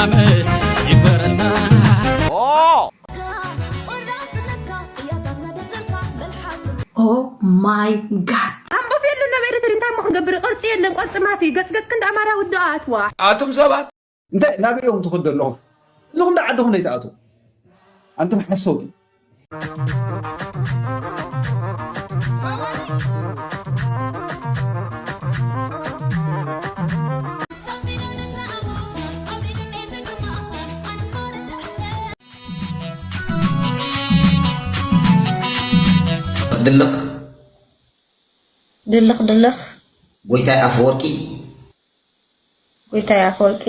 ዓመት ይግበረና። Oh my god. ኣንቦ ፌሉ ናብ ኤርትር እንታይ እሞ ክንገብር? ቅርጺ የለን፣ ቅርጺ ማፊ። ገጽ ገጽ ክንዲ ኣማራ ውድኣ ኣትዋ። ኣቱም ሰባት እንታይ ናበይ እዮም ትኸዱ ኣለኹም? እዚኹም ዶ ዓድኹም ዘይትኣትዉ? ኣንቱም ሓሰውቲ። ድልኽ ድልኽ ድልኽ ጎይታይ ኣፈወርቂ ጎይታይ ኣፈወርቂ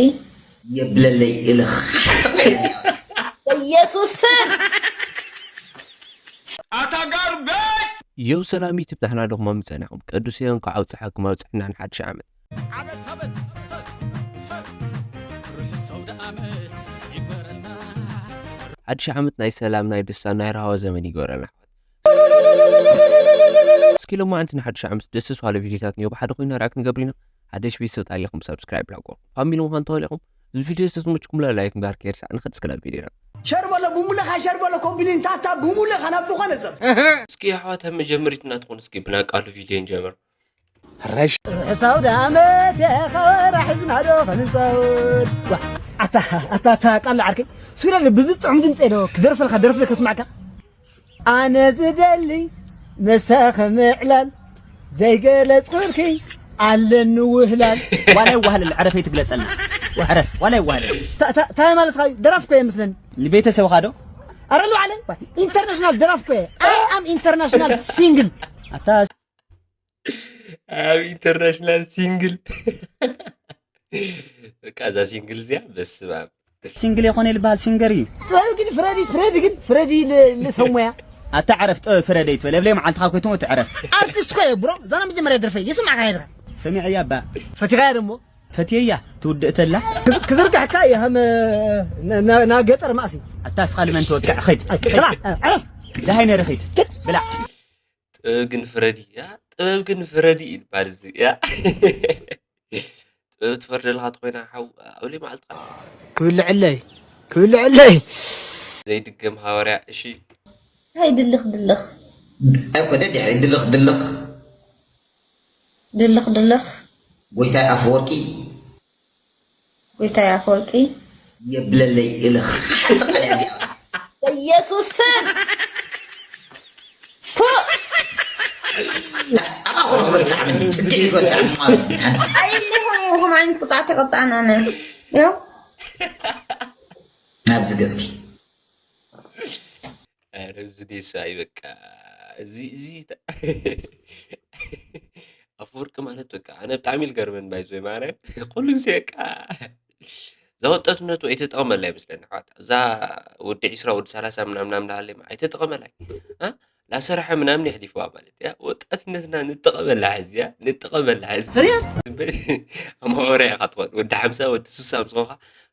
የብለለይ እልኽ ሓጥቕ ኢለ እዚኣ በኢየሱስ ስም ኣታ ጋርቤጅ የው ሰላም ዩቲብ ዳሕና ዶ ክመም ጸኒሕኩም ቅዱስ እዮም ካብ ኣብጽሓኩም ኣብጽሕና ንሓድሽ ዓመት ሓድሽ ዓመት ናይ ሰላም ናይ ደስታ ናይ ራህዋ ዘመን ይግበረልና ኣሕዋት እስኪ ሎማዓንቲ ንሓድሽ ዓመት ደስ ዝባለ ቪዲዮታት እኒኦ ብሓደ ኮይና ሪኣክት ንገብር ኢና ሓደሽ ቤተሰብ ታሊኹም ሳብስክራይብ ላጎ ፋሚሊ ምዃን ተዋሊኹም እዚ ቪዲዮ ዝተመችኩም ላይክ ምግባር ከይርሳዕ ንኸድ እስከ ናብ ቪዲዮና ሸር በሎ ብሙለኻ ሸር በሎ ኮምፕሊን ታታ ብሙለኻ ናብ ዝኾነ ሰብ እስኪ ኣሕዋት ኣብ መጀመሪትና ትኾን እስኪ ብናቃሉ ቪድዮ ንጀምር ርሑስ ኣውደ ዓመት የኸወራ ሕዝናዶ ኸንፀውድ ኣታ ኣታ ኣታ ቃል ዓርከይ ስዊዳ ብዝፅዑም ድምፂ ዶ ክደርፈልካ ደርፍለ ከስማዕካ ኣነ ዝደሊ ምሳኺ ምዕላል ዘይገለፅኩልኪ ኣለኒ ውህላል ዋላ ይዋህለል ዕረፈይ ትግለፀልና ዕረፍ ዋላ ይዋህለል እንታይ ማለትካ እዩ ደራፍ እኮ የምስለኒ ንቤተሰብኻ ዶ ኣረ ልባዕለ ኢንተርናሽናል ደራፍ እኮ እየ ኣይ ኣም ኢንተርናሽናል ሲንግል ኣታ ኣብ ኢንተርናሽናል ሲንግል በቃ እዛ ሲንግል እዚኣ በስባብ ሲንግል የኾነ ይልበሃል ሲንገር እዩ ጥበብ ግን ፍረዲ ፍረዲ ግን ፍረዲ ልሰሙያ ኣታ ዕረፍ ጥበብ ፍረደይ ትበል የብለይ መዓልትኻ ኮይትሞ ትዕረፍ ኣርቲስት ኮ እየ ብሮ ዛና መጀመርያ ደርፈ የስማዕካ ይድራ ሰሚዐያ እባ ፈቲኻያ ደሞ ፈትየያ ትውድእ ተላ ክዝርግሐካ እየ ከም ናብ ገጠር ማእሲ ኣታ እስኻ ልመን ትወቅዕ ኸይድ ዕረፍ ደሃይ ነረ ኸይድ ብላዕ ጥበብ ግን ፍረዲ ያ ጥበብ ግን ፍረዲ ይባል እዚ ያ ጥበብ ትፈርደልካ ትኮይና ሓው ኣብ ለይ መዓልትካ ክብልዕለይ ክብልዕለይ ዘይድገም ሃዋርያ እሺ እንታይ ድልኽ ድልኽ እኮ ደድሕሪ ድልኽ ድልኽ ድልኽ ድልኽ ጎይታይ ኣፈወርቂ ጎይታይ ኣፈወርቂ የብለለይ እልኽ ሓንቲ ቃል እያ እዚኣ በኢየሱስ ስም ፉእ ኣባ ኮሎ ክበል ሰዓብ እንዲ ጽግዕ ይበል ሰዓብ ማለት ሓንቲ ኣይልኹም ኢኹም ዓይነት ቅጣዕ ተቐጣዕና ነ ያው ናብዚ ገዝኪ ኧረ እዚ ዴሳ እዩ በቃ እዚ እዚ ኣፈወርቂ ማለት በቃ ኣነ ብጣዕሚ ልገርመን ባይዞይ ማርያም ኩሉ ግዜ በቃ እዛ ወጣትነቱ ኣይተጠቐመላ ይመስለኒ ኣሕዋት እዛ ወዲ ዒስራ ወዲ ሰላሳ ምናምን ምናምን ዳሃለ ኣይተጠቐመላ ላሰረሐ ምናምን የሕሊፍዋ ማለት እያ ወጣትነትና ንጠቐመላ ሕዚ እያ ንጠቐመላ ሕዚ ኣማወርያ ኢኻ ትኾን ወዲ ሓምሳ ወዲ ስሳ ምስ ኾንካ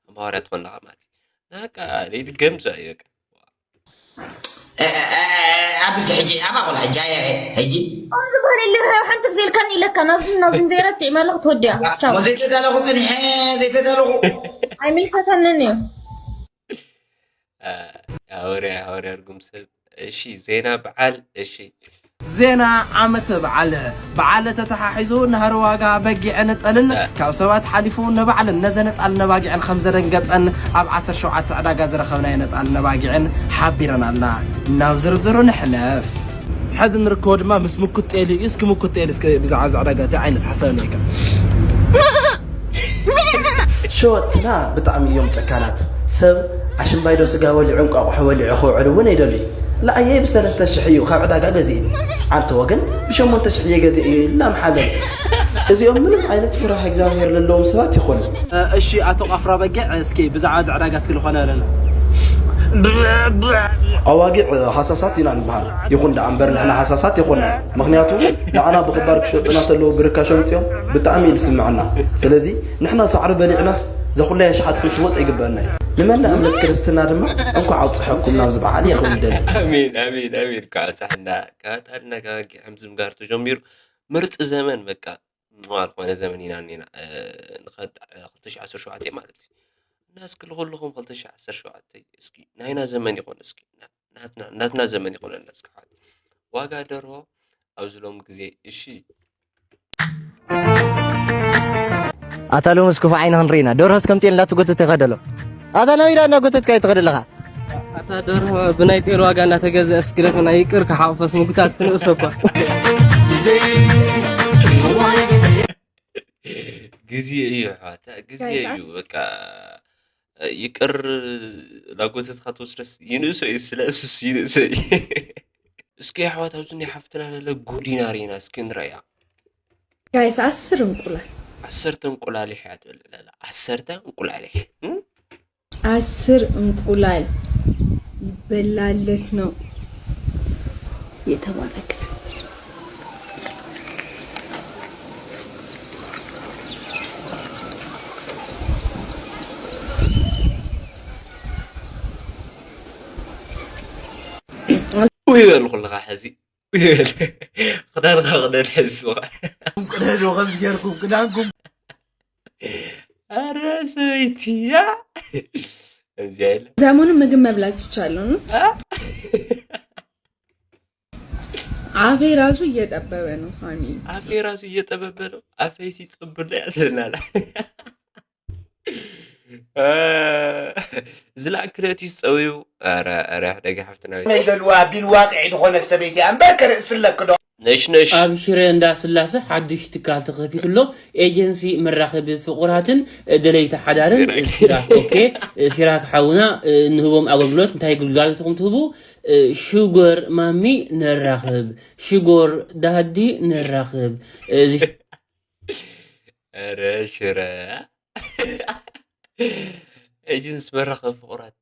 ኣማወርያ ትኾን ኣለኻ ማለት እዩ ናቃ ዘይድገም እዩ በቃ ኣብል ሕጂ ኣባ ቆልዓ ሕጂ ኣየ ሕጂ ከምዚ በል ኢለ ሓንቲ ግዜ ኢልካኒ ኢለካ ናብዚ ናብዚ ዘይረትዕ ማለኹ ትወዲያ ቻው ዘይተዳለኹ ፀኒሐ ዘይተዳለኹ ኣይምልከተንን እዩ ሃወርያ ሃወርያ ርጉም ሰብ እሺ ዜና በዓል እሺ ዜና ዓመተ በዓል በዓል ተተሓሒዙ ናህሪ ዋጋ በጊዕን ጠልን ካብ ሰባት ሓሊፉ ንባዕልን ነዘን ጣል ነባጊዕን ከም ዘደንገፀን ኣብ ዓሰርተ ሸውዓተ ዕዳጋ ዝረኸብናየን ጣል ነባጊዕን ሓቢረናልና ናብ ዝርዝሩ ንሕለፍ ሕዚ ንርከቦ ድማ ምስ ምኩት ጤል እዩ እስኪ ምኩት ጤል እስኪ ብዛዕባ እዚ ዕዳጋ እንታይ ዓይነት ሓሳብ እኒአካ ሸወጥትና ብጣዕሚ እዮም ጨካናት ሰብ ኣሽምባይዶ ስጋ በሊዑ እንቋቑሖ በሊዑ ክውዕል እውን ኣይደልዩ ንኣየይ ብሰለስተ ሽሕ እዩ ካብ ዕዳጋ ገዚእኒ ኣንተ ወገን ብሸሞንተ ሽሕ እየ ገዚአ እዩ ይላም ሓለል እዚኦም ምንም ዓይነት ፍርሃ እግዚኣብሔር ለለዎም ሰባት ይኾኑ እሺ ኣቶ ቃፍራ በጊዕ እስኪ ብዛዕባ እዚ ዕዳጋ እስኪ ዝኾነ ኣለና ኣዋጊዕ ሃሳሳት ኢና ንበሃል ይኹን ደኣ እምበር ንሕና ሃሳሳት ይኾና ምኽንያቱ ንዓና ብኽባር ክሸጡና ተለዉ ብርካሽ ኣምፅኦም ብጣዕሚ እዩ ዝስምዐና ስለዚ ንሕና ሳዕሪ በሊዕናስ ዘኹላይ ኣሽሓት ክንሽወጥ ኣይግበአና እዩ ንመላእ እምነት ክርስትና ድማ እንኳዕ ኣብፅሐኩም ናብዚ በዓል እየ ክብል ደሊ ኣሜን ኣሜን ኣሜን ከዓ ሳሕና ካብ ኣጣልና ካብ ኣጊዕ ሕምዝም ጋር ተጀሚሩ ምርጢ ዘመን በቃ ዝኾነ ዘመን ኢና እኒና ንኸድ ክልተ ሽሕ ዓሰርተ ሸውዓተ ማለት እዩ እና እስኪ ልኹልኹም ክልተ ሺሕ ዓሰርተ ሸውዓተ እስኪ ናይና ዘመን ይኾን እስኪ ና- ናትና ናትና ዘመን ይኾነና እስኪ ሓት ዋጋ ደርሆ ኣብዚ ሎም ግዜ እሺ ኣታ ሎምስ ክፉእ ዓይኒ ክንርኢና። ደርሆስ ከምጤል እንዳትጎተተ ይኸደሎ። ኣታ ናበይ ደኣ እናጎተትካ ትኸደለኻ? ኣታ ደርሆ ብናይ ጤል ዋጋ እናተገዘ እስክለትና ይቅር ክሓውፈስ ምጉታት ትንእሶ እኳ። ግዜ እዩ ኣሕዋት ግዜ እዩ በቃ ይቅር ላጎተትካ ትወስደስ ይንእሶ እዩ ስለ እሱስ ይንእሶ እዩ እስኪ ኣሕዋት ኣብዚ ናይ ሓፍትና ለለ ጉዲና ሪና እስኪ ንረያ ጋይስ አስር እንቁላል ዓሰርተ እንቁላሊሕ እያ ትብል ለለ ዓሰርተ እንቁላሊሕ አስር እንቁላል ይበላለት ነው የተባረከ ውይ በሉ ኩልኻ ሕዚ ውይ በል ክዳንካ ክደን ሕዝኻ ቅደዱ ከምዚ ጌርኩም ክዳንኩም ኣረ ሰበይቲ ያ እዚያ የለ ሰሞኑን ምግብ መብላት ይቻለሁ ነው። አፌ ራሱ እየጠበበ ነው ፋሚሊ። አፌ ራሱ እየጠበበ ነው። አፌ ሲጸብብ ነው ያድርናል። ዝለኣክለት እዩ ዝጸውዩ። ኧረ ኧረ ደቂ ሓፍትና ቤት። ናይ ደልዋ ቢል ዋቅዒ ዝኾነ ሰበይቲ እያ እምበር ከርእስ ኣለክ ዶ? ነሽ ነሽ። ኣብ ሽረ እንዳ ስላሰ ሓድሽ ትካል ተኸፊቱ ኣሎ። ኤጀንሲ መራኸቢ ፍቑራትን ደለይቲ ሓዳርን ሲራክ። ኦኬ፣ ሲራክ ሓውና፣ ንህቦም ኣገልግሎት እንታይ ግልጋሎት ኢኹም ትህቡ? ሽጎር ማሚ ነራኽብ፣ ሽጎር ዳዲ ነራኽብ። እዚ ኧረ ሽረ ኤጀንስ መራኸቢ ፍቑራት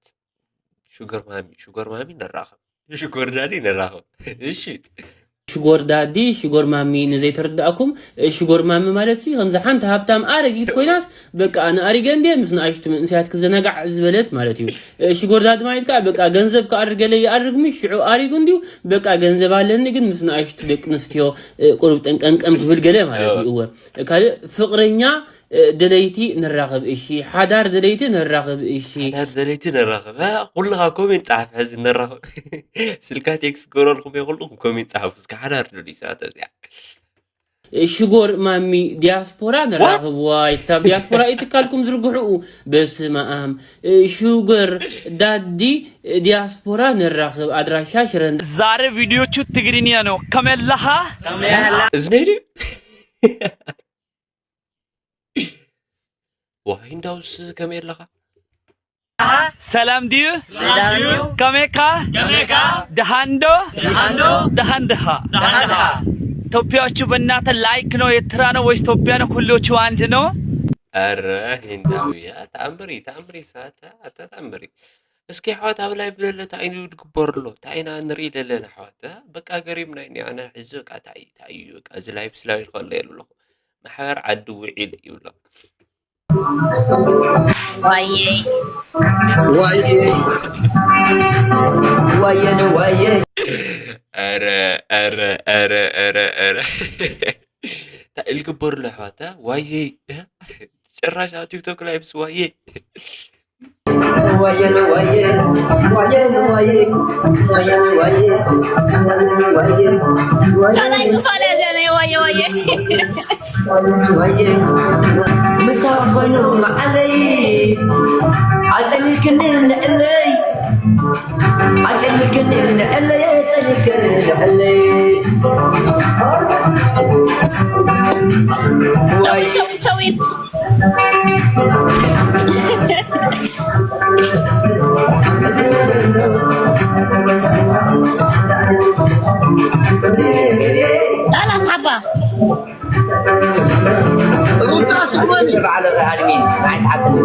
ሹገር ማሚ ሹገር ማሚ ነራኸብ ሹገር ዳዲ ነራኸብ እሺ ሽጎር ዳዲ ሽጎር ማሚ ንዘይተረዳእኩም ሽጎር ማሚ ማለት ሲ ከምዚ ሓንቲ ሃብታም ኣረጊት ኮይናስ በቃ ኣነ ኣሪገ እንዴ ምስ ንኣሽቱ መንእሰያት ክዘናጋዕ ዝበለት ማለት እዩ ሽጎር ዳዲ ማለት ከዓ በቃ ገንዘብ ክኣርገለ ይኣርግ ምሽ ሽዑ ኣሪጉ እንድዩ በቃ ገንዘብ ኣለኒ ግን ምስ ንኣሽቱ ደቂ ኣንስትዮ ቁሩብ ጠንቀንቀን ክብል ገለ ማለት እዩ እወ ካልእ ፍቕረኛ ደለይቲ ንራኸብ እሺ ሓዳር ደለይቲ ንራኸብ እሺ ሓዳር ደለይቲ ንራኸብ ኩልኻ ኮሜንት ጸሓፍ ሕዚ ንራኸብ ስልካ ቴክስት ክገብረልኩም እየ ኩልኩም ኮሜንት ጸሓፉ እስከ ሓዳር ደልዩ ሰዓት ኣብዚኣ ሽጎር ማሚ ዲያስፖራ ንራኸብ ዋይ ክሳብ ዲያስፖራ እዩ ትካልኩም ዝርግሕኡ በስመኣም ሽጎር ዳዲ ዲያስፖራ ንራኸብ ኣድራሻ ሽረን ዛሬ ቪዲዮቹ ትግርኛ ነው ከመለኻ እዝነይ ድዩ ዋይ እንዳውስ ከመይ ኣለኻ ሰላም ድዩ ከመይካ ደሃንዶ ደሃንድኻ ኢትዮጵያዎቹ በእናተ ላይክ ነው ኤርትራ ነው ወይስ ኢትዮጵያ ነው ሁሎቹ አንድ ነው ኧረ ሂንዳውያ ተኣምሪ ተኣምሪ ሳተ ኣተ ተኣምሪ እስኪ ኣሕዋት ኣብ ላይቭ ለለ እንታይ እዩ ዝግበር ኣሎ እንታይ ኢና ንርኢ ለለና ኣሕዋት በቃ ገሪምና ኢና ኣነ ሕዚ በቃ እንታይ እንታይ እዩ በቃ እዚ ላይቭ ስላዊ ከሎ የሉ ኣለኹ ማሕበር ዓዲ ውዒል ይብሎ ዋየይ ዋየይ ዋየይ ዋየይ ኧረ ኧረ ኧረ ኧረ ኧረ እንታይ ኢሉ ክበሩ ኣለዉ ኣሕዋት ዋየይ ጭራሽ ኣብ ቲክቶክ ላይቭስ ዋየይ ካልኣይ ክፋል እያ እዚኣ ናይ ዋየ ዋየ ምሳኻ ኮይኑ መዓለይ ኣጸሊልክኒ ንዕለይ ኣጸሊልክኒ ንዕለይ ኣጸሊልክኒ ንዕለይ ሸዊት ሸዊት ጣላስ ሓባ ሩታ ትግበኒ ባዕልኺ ኣድሚን ኣይትሓትኒ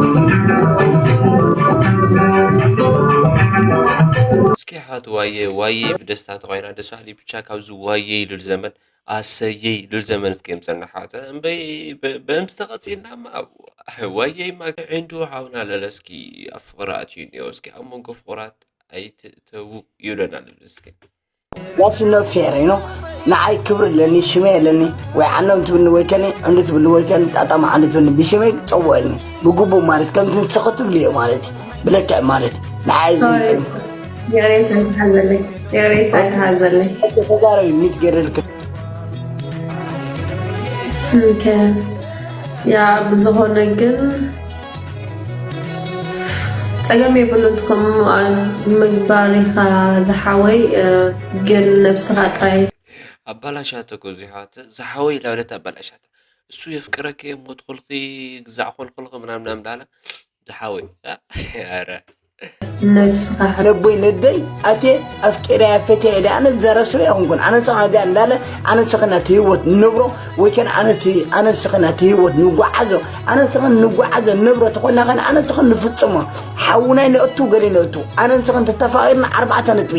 እስኪ ሓት ዋየ ዋየ ብደስታ ተኾይና ደስ ባሃሊ ብቻ ካብዚ ዋየ ይልል ዘመን ኣሰየይ ሉል ዘመን እስከ የምፀና ሓወተ እምበይ በእምስ ተቐፂልና እማ ዋየይ ማ ዕንዱ ሓውና ለለስኪ ኣብ ፍቕሪ ኣትዩ እኒኦ እስኪ ኣብ መንጎ ፍቑራት ኣይትእተዉ ይብለና ልብል እስኪ That's not fair, you know. ንዓይ ክብሪ ኣለኒ፣ ሽመይ ኣለኒ። ወይ ዓንዶም ትብልኒ ወይ ከኒ፣ ዕንዱ ትብልኒ ወይ ከኒ፣ ጣጣማ ዓንዱ ትብልኒ፣ ብሽመይ ክጸውዐኒ ብግቡእ ማለት ከምቲ ንስኺ ትብልዮ ማለት እዩ። ብልክዕ ማለት እዩ። ንዓይ ዝምጥን። ይቕሬታ ኣይትሓዘለይ፣ ይቕሬታ ኣይትሓዘለይ። ተዛረቢ ሚት ገይረልክ። ኦኬ። ያ ብዝኾነ ግን ጸገም የብሉን። ከምኡ ምግባር ኢኻ ዝሓወይ፣ ግን ነብስኻ ጥራይ። ኣባላሻተ እኮ እዚ ሓወት ዝሓወይ ላብለት ኣባላሻተ። እሱ የፍቅረኪ እየ ሞትኩልኪ ግዛዕ ኮልኩልኪ ምናምን ምናምን ዳለ ዝሓወይ። ኧረ ነብስኻ ነቦይ ነደይ ኣቴ ኣፍቂረያ ፈትያ ኢለ ኣነ ዝዛረብ ሰብ ኣይኮንኩን። ኣነ ንስኻ ጋር እንዳለ ኣነ ንስኻ ናቲ ህይወት ንነብሮ ወይ ከን ኣነ እቲ ኣነ ንስኻ ናቲ ህይወት ንጓዓዞ ኣነ ንስኻ ንጓዓዞ ንነብሮ ተኾና ከን ኣነ ንስኻ ንፍጽሞ ሓውናይ ነእቱ ገለ ነእቱ ኣነ ንስኻ ተተፋቒርና ኣርባዕተ ነጥቢ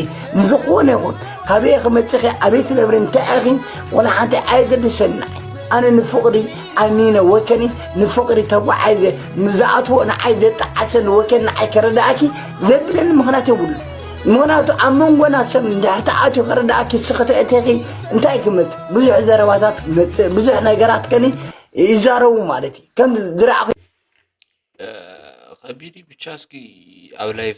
ዝኾነ ይኹን ካበየ ክመጽኺ ኣበይ ትነብሪ እንታይ ኢኺ ወላ ሓንቲ ኣይገድሰና። ኣነ ንፍቕሪ ኣሚነ ወከኒ ንፍቕሪ ተጓዓይዘ ንዝኣትዎ ንዓይ ዘጠዓሰኒ ወከኒ ንዓይ ከረዳእኪ ዘብለኒ ምኽንያት የብሉ። ምኽንያቱ ኣብ መንጎና ሰብ እንድሕር ተኣትዩ ከረዳእኪ ንስኺ ተእተኺ እንታይ ክመጽእ ብዙሕ ዘረባታት ክመጽእ ብዙሕ ነገራት ከኒ ይዛረቡ ማለት እዩ ከም ዝረኣኹ ከቢድ እዩ። ብቻ እስኪ ኣብ ላይፍ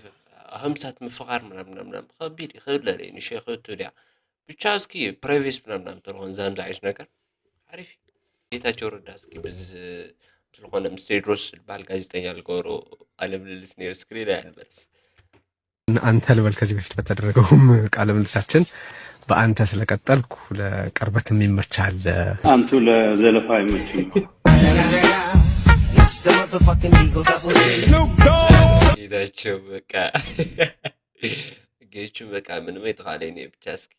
ሀምሳት ምፍኻር ምናምን ምናምን ከቢድ እዩ። ክብለለይ ንሸ ክብቱ ድያ ብቻ እስኪ ፕራይቬሲ ምናምን ምናምን ተልኾን ዛምዛ ዓይነት ነገር ሓሪፍ እዩ። ጌታቸው ረዳ እስኪ ብዝ ስለኾነ ምስ ቴድሮስ ዝበሃል ጋዜጠኛ ዝገበሮ ቃለ ምልልስ ነይሩ ስክሪን ኣያ ንመለስ። አንተ ልበል። ከዚህ በፊት በተደረገውም ቃለ ምልልሳችን በአንተ ስለቀጠልኩ ለቅርበትም ይመቻል። አንቱ ለዘለፋ አይመችም። ጌታቸው በቃ ጌቹ በቃ ምንም የተኻለኝ ነው ብቻ እስኪ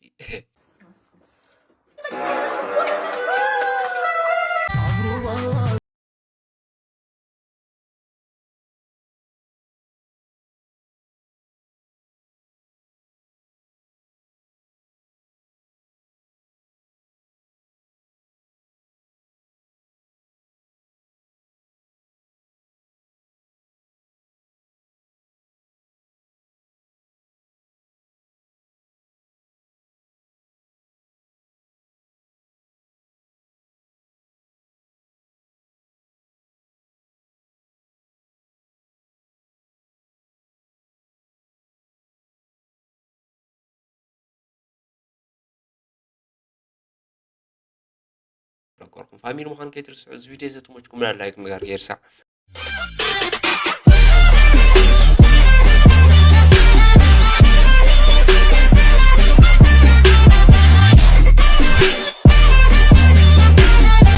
ነገርኩም ፋሚሊ ምዃን ከይትርስዑ። እዚ ቪድዮ እዚ ተመችኩም ላይክ ምግባር ከይርሳዕ።